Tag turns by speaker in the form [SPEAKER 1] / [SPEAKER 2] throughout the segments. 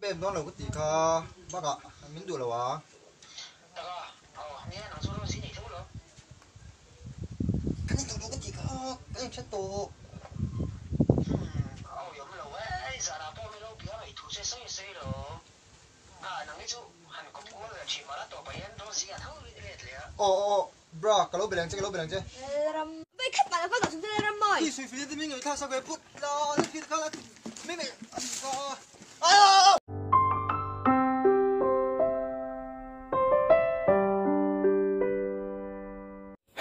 [SPEAKER 1] pem dawn lo ka tih kha bakah min duh lo a.
[SPEAKER 2] Taka, aw nia nang chu Rose i nei tho lo.
[SPEAKER 1] Kan in duh lo ka tih kha kan inthen tawh.
[SPEAKER 2] Hmm, aw i awm lo e, zanah pawh min lo bia ngaih thu che sawi sawi lo. A, nang hi chu han kawp kual ve thin mah la tawpah hian Rose i a tho let leh a.
[SPEAKER 1] Aw aw aw, bra ka lo be leng che ka lo be leng che.
[SPEAKER 3] Lalram. Vei khat mah lo kal tawh chung chu Lalram mawi.
[SPEAKER 1] Khi sui fili te min ngaih thlak sak ve phut la la thil kha la min ngaih a nih kha aaa.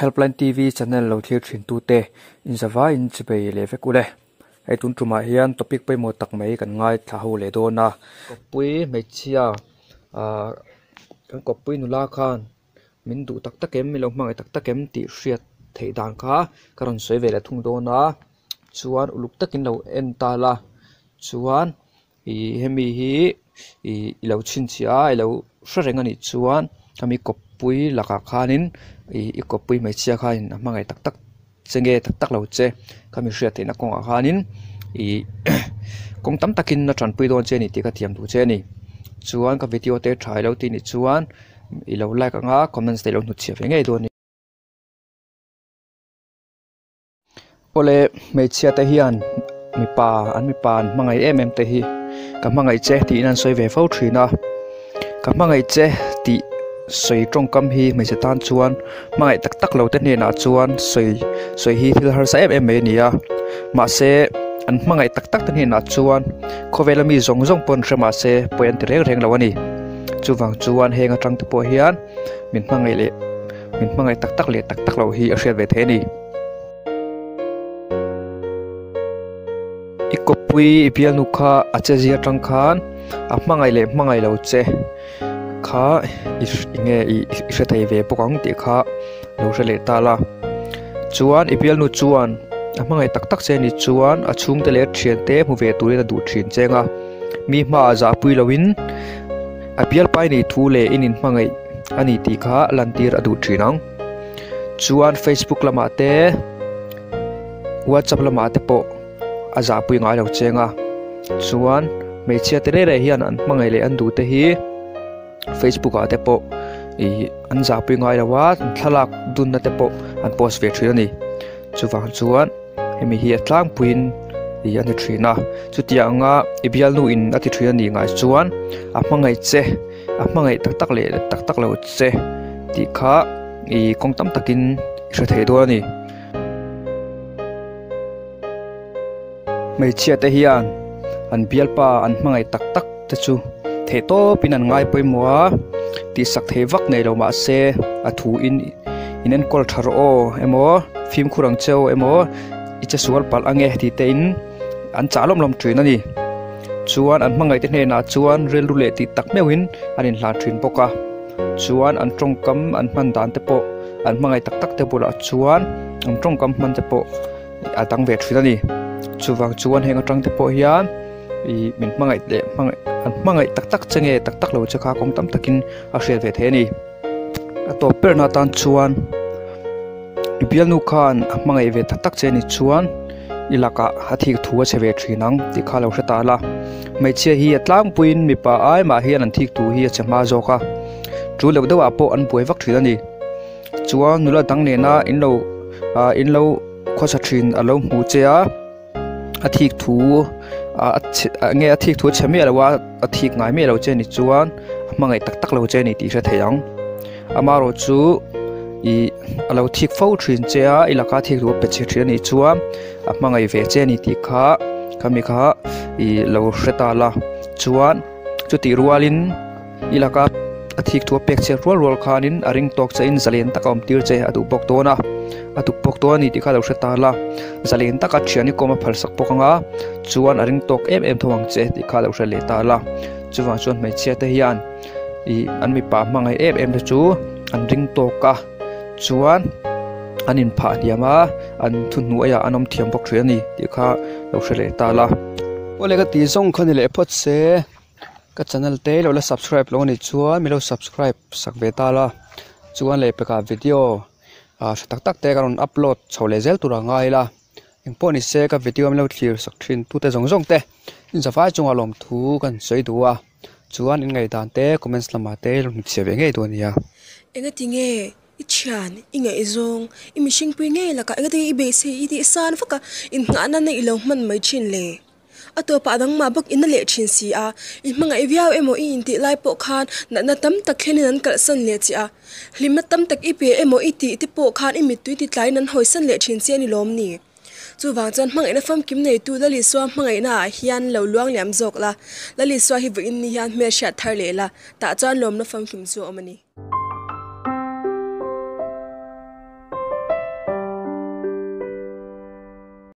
[SPEAKER 4] Helpline TV channel lo thlir thin tute inzavaiin chibei leh vek ule. Hei tun tumah hian topic pawimawh tak mai kan ngaithla ho leh dawn a. Kawppui hmeichhia ah kan kawppui nula khan min duh tak tak em, min lo hmangaih tak tak em tih hriat theih dan kha ka rawn sawi ve leh thung dawn a. Chuan uluk takin lo en ta la chuan ih hemi hi ih i lo chhinchhiah a i lo hre reng a nih chuan khami kawppui lakah khanin ih i kawppui hmeichhia khanin a hmangaih tak tak che nge tak tak lo che khami hriat theihna kawngah khanin ih kawng tam takin a tanpui dawn che a ni tih ka thiam duh che a ni chuan ka video te tha ilo tih nih chuan i lo like ang a comments te i lo hnutchhiah ve ngei dawn a ni. Awle hmeichhia te hian mipa an mipa an hmangaih em em te hi ka hmangaih che tiin an sawi ve fo thin a ka hmangaih che tih sawi tawngkam hi hmeichhe tan chuan hmangaih tak tak lo te hnenah chuan sawi sawi hi thil harsa em em mai a ni a mahse an hmangaih tak tak te hnenah chuan khawvela mi zawng zawng pawh an hre mahse pawi an ti reng reng lo a ni chuvang chuan heng atang te pawh hian min hmangaih leh min hmangaih tak tak leh tak tak loh hi a hriat ve thei a ni. I kawppui i bialnu kha a che zia atang khan a hmangaih leh hmangaih lo che kha i enge i hre thei ve bawk ang tih kha lo hre leh ta la. Chuan i bialnu chuan a hmangaih tak tak che anih chuan a chhungte leh a thiante hmu ve turin a duh thin cheng a, mi hmaah zahpui loin a bialpai nei thu leh in inhmangaih a ni tih kha lantir a duh thin ang. Chuan Facebook lamah te WhatsApp lamah te pawh a zahpui ngai lo cheng a chuan hmeichhia te reng reng hian an hmangaih leh an duh te hi Facebook ah te pawh ih an zahpui ngai lo a an thlalak dunna te pawh an post ve thin a ni chuvang chuan hemi hi a tlangpuiin ih a ni thin a chutianga i bialnu in a ti thin a nih ngai chuan a hmangaih che. A hmangaih tak tak leh tak tak lo che tih kha ih kawng tam takin i hre thei dawn a ni. Hmeichhia te hian an bialpa an hmangaih tak tak te chu theih tawpin an ngai pawimawh a, tihsak thei vak nei lo mahse a thu in in enkawl tha rawh aw emaw fimkhur ang che aw emaw i che sual palh ange tih te in an chah lawm lawm thin a ni. Chuan an hmangaihte hnenah chuan rilru leh tih tak meuhin an inhlan thin bawk a, chuan an tawngkam an hman dan te pawh an hmangaih tak tak te bulah chuan an tawngkam hman te pawh a dang ve thin a ni. Chuvang chuan heng atang te pawh hian ih min hmangaih leh hmangaih an hmangaih tak tak che nge tak tak lo che kha kawng tam takin a hriat ve thei a ni. A tawp berna atan chuan i bialnu khan a hmangaih ve tak tak che ni chuan i lakah a thik thu a chhe ve thin ang tih kha lo hre ta la. Hmeichhia hi a tlangpuiin mipa ai mah hian an thik thu hi a chhe hma zawk a, tul deuh deuhah pawh an buai vak thin a ni. Chuan nula dang nena in lo ah in lo khawsa thin a lo hmu che a. A thik thu a chhe nge a thik thu a chhe miah lo a a thik ngai miah lo che ni chuan a hmangaih tak tak lo che ni tih hre thei ang amaherawh chu ih a lo thik fo thin che a i laka thik thu a pe chhe thin a nih chuan a hmangaih ve che a ni tih kha khami kha ih lo hre ta la chuan chutih rualin. I laka a thik thu a pek chhiat rual rual khanin a ring tawk che in zalen taka awm tir che a duh bawk dawn a, a duh bawk dawn a ni tih kha lo hre ta la, zalen taka thian i kawm a phalsak bawk ang a, chuan a ring tawk em em tho ang che tih kha lo hre leh ta la, chuvang chuan hmeichhia te hian ih an mipa hmangaih em em te chu an ring tawk a, chuan an inphah hniam a, an thuhnuaiah an awm thiam bawk thin a ni tih kha lo hre leh ta la. Awle ka tih zawng kha ni leh phawt se. Ka channel te lo la subscribe lo anih chuan min lo subscribe sak ve ta la chuan leh pekah video ah tha tak tak te ka rawn upload chho leh zel tur a ngai la engpawh ni se ka video min lo thlir sak thin tute zawng zawng te. Zavai chungah lawmthu kan sawi duh a, chuan in ngaihdan te comments lamah te lo hnutchhiah ve ngei dawn a nia.
[SPEAKER 5] Engati nge i thian, i ngaihzawng, i mihringpui ngei lakah engati nge i beisei i tih san vak a, inngahna na i lo hman mai thin le? A tawpah dangmah bawk in a leh thin si a, i hmangaih viau emaw i intih lai pawh khan natna tam tak thlenin an kalhsan leh che a, hlimna tam tak i pe emaw i tih te pawh khan i mittui ti tlaiin an hawisan leh thin che a ni lawm ni? Chuvang chuan hmangaihna famkim neitu Lalisua hmangaihnaah hian lo luang liam zawk la, Lalisua hi vawiin ni hian hmelhriat thar leh la, tah chuan lawmna famkim chu a awm a ni.